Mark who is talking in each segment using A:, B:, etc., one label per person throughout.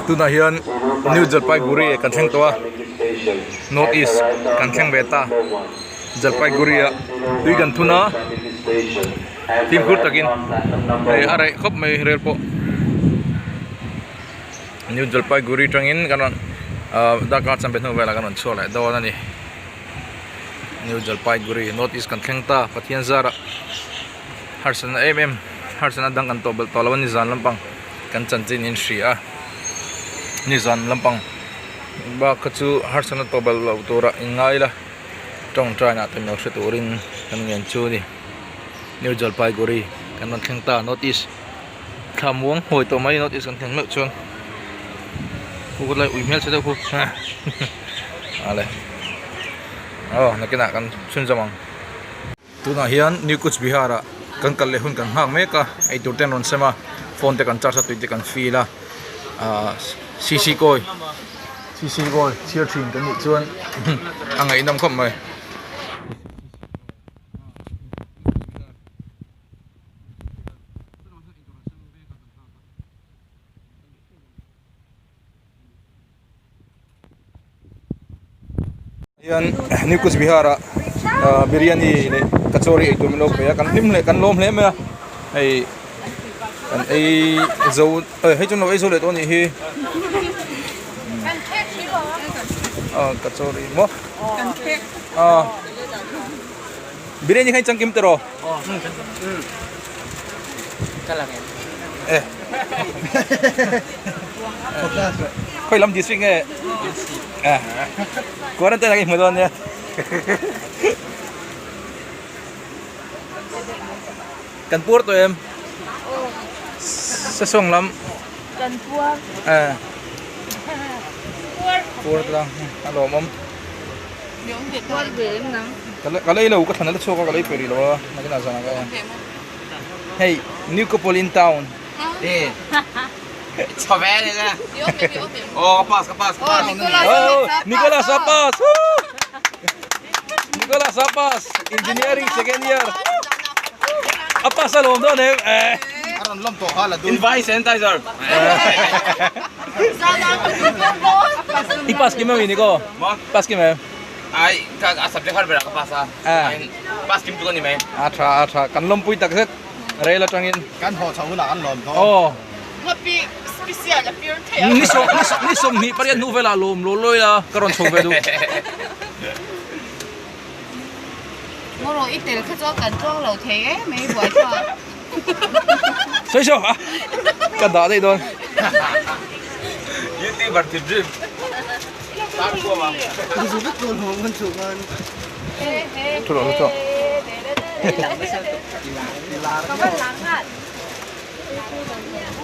A: Tunah hian New Jalpaiguri kan thleng tawh a, North East kan thleng ve ta. Jalpaiguri ah tui kan thun a, fimkhur takin hei a reh khawp mai rel pawh. New Jalpaiguri tangin kan rawn ah darkar chanve hnu velah kan rawn chhuak leh dawn a ni. New Jalpaiguri North East kan thleng ta Pathian zarah harsatna em em harsatna dang kan tawh belh tawh lo a ni zan lampang kan chanchin in hria a ni zan lampang bak kha chu harsatna tawh belh loh turah in ngai ila tawngtai nah te meuh hre turin kan ngen chu a ni New Jalpaiguri kan rawn thleng ta North East thla muang hawi tawh mai North East kan thleng meuh chuan khu lai ui hmel chhe deuh khu ale aw nakinah kan chhunzawm ang. Tunah hian New Kuch Bihar ah kan kal leh hun kan nghak mek a, eitur te an rawn sem a, phone te kan charge a tui te kan feel a, ahh CC kawi CC kawi chhiar thin kan nih chuan a ngaihnawm khawp mai. Hian New Kuch Bihar ah biryani leh kachori eitur min lo pe a kan hlim hle kan lawm hle mai a hei kan ei zo hei chu an lo ei zo leh tawh a nih hi ah kachori maw ah biryani kha i changkim tiraw eh khawi lam district nge eh quarantine ang i hmu dawn nia kan puar tawh em sesawng lam
B: kan puar
A: eh puar tlang a lawmawm ka lei lo ka thlan a la chhuak a ka lei pe rih lo a nakinah zanah ka en hei new couple in town Oh, Nicolas Apas! Nicolas Apas, engineering second year. Apas a lawm dawn em? Eh.
C: Invite sanitizer.
A: I pass kim em Nico? Pass kim em?
C: Ai, ka a subject har berah ka pass a. Pass kim tu ka ni mai.
A: A tha a tha kan lawmpui tak zet. Rel atangin.
D: Kan haw chho hunah kan lawm tawh.
A: Aw.
B: Ngapi special a pir thei a.
A: Ni sawm ni sawmhnih pariat hnu velah lawm law lawi la ka rawn chho ve duh.
B: Ngawrawh i tel kha chuan kan tluang lo thei em mai buai thlak.
A: Sawi saw a ka dah daih dawn.
C: Youtuber thinrim.
A: Thu rawh thu rawh.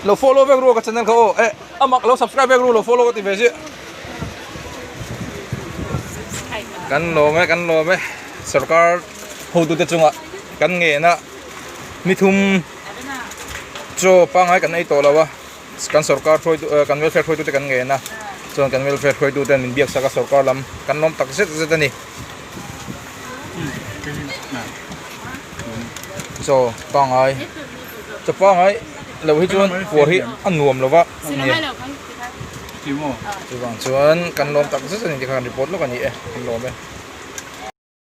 A: Lo follow vek ru ka channel kha aw eh amak lo subscribe vek ru lo follow ka ti ve chiah. Kan lawm e kan lawm e sorkar hotute chungah kan ngen a nithum chaw pangngai kan ei tawh lo a. Kan sorkar hruaitu eh kan welfare hruaitute kan ngen a, chuan kan welfare hruaituten min biak sak a sorkar lam kan lawm tak zet zet a ni. Chaw pangngai chaw pangngai lo hi chuan puar hi a nuam lo va chuvang chuan kan lawm tak zet a ni tikhan report lawk a ni e kan lawm e.